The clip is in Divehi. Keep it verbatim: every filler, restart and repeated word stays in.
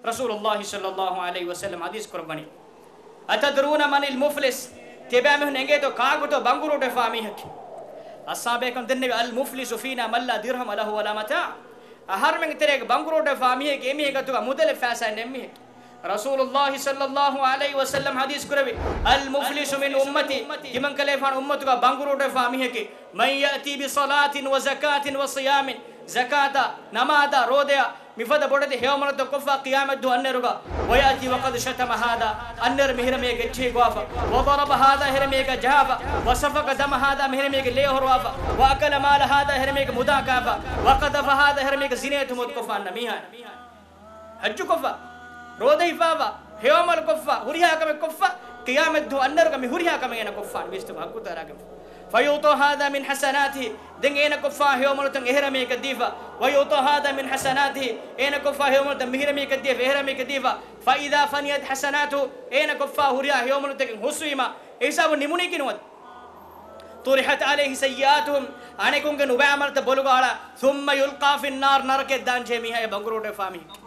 ރަސޫލުﷲ ޞައްލަﷲ ޢަލައިހި ވަސައްލަމަ ޙަދީޘް ކުރައްވަނީ، "أتدرون من المفلس؟" ތިޔަބައިމީހުން އެނގޭތޯ ކާކުތޯ ބަނގުރޫޓުވެފާ މީހަކީ؟ އަޞްޙާބޭކަން ދެންނެވި، "المفلس فينا من لا درهم له ولا متاع." އަހަރުމެންގެ ތެރޭގަ ބަނގުރޫޓުވެފާ މީހަކީ އެމީހެއް އަތުގަ މުދަލެއް ފައިސާއެއް ނެތް މީހެކޭ. ރަސޫލުﷲ ޞައްލަﷲ ޢަލައިހި ވަސައްލަމަ ޙަދީޘް ކުރެއްވި، "المفلس من أمتي." ތިމަންކަލޭގެފާނު އުއްމަތުގަ ބަނގުރޫޓުވެފާ މީހަކީ، "من يأتي بصلاة وزكاة وصيام." ޒަކާތާ، ނަމާދާ، ރޯދަޔާ، މިފަދަ ބޮޑެތި ހެޔޮއަމަލުތައް ކޮށްފަ، ޤިޔާމަތްދުވަހު އަންނައިރުގަ، "ويأتي وقد شتم هذا." އަންނައިރު މިހިރަމީހެއްގެ އެއްޗެހި ގޮވާފަ، "وضرب هذا." އެހިރަމީހެއްގެ ޖަހާފަ، "وسفك دم هذا." މިހިރަމީހެއްގެ ލޭ އޮހޮރުވާފަ، "وأكل مال هذا." އެހިރަމީހެއްގެ މުދާ ކާފަ، "وقذف هذا." އެހިރަމީހެއްގެ ޒިނޭ ތުހުމަތު ކޮށްފަ އަންނަ މީހާ. ޙައްޖު ކޮށްފަ، ރޯދަ ހިފާފަ، ހެޔޮއަމަލު ކޮށްފަ، ހުރިހާ ކަމެއް ކޮށްފަ، ޤިޔާމަތްދުވަހު އަންނައިރުގަ މި ހުރިހާ ކަމެއް އޭނަ ކޮށްފާނެ މީސްތަކުން ޙައްޤު ތަރާގެން. "فيعطى هذا من حسناته." ދެން އޭނަ ކޮށްފާ ހެޔޮއަމަލުތައް އެހެރަމީހެއްގަ ދީފަ، "ويعطى هذا من حسناته." އޭނަ ކޮށްފާ ހެޔޮއަމަލުތައް މިހިރަމީހެއްގަ ދީފަ، އެހެރަމީހެއްގަ ދީފަ. "فإذا فنيت حسناته." އޭނަ ކޮށްފާ ހުރިހާ ހެޔޮއަމަލުތަކެއް ހުސްވީމަ، އެ ހިސާބުން ނިމުނީކީ ނުވަތަ، "طرحت عليه سيئاته." އަނެކުންގެ ނުބައި އަމަލުތައް ބޮލުގަ އަޅާ، "ثم يلقى في النار." ނަރަކަޔަށް ދާންޖެހޭ މީހާ އެ ބަނގުރޫޓުވެފާ މީހެއް.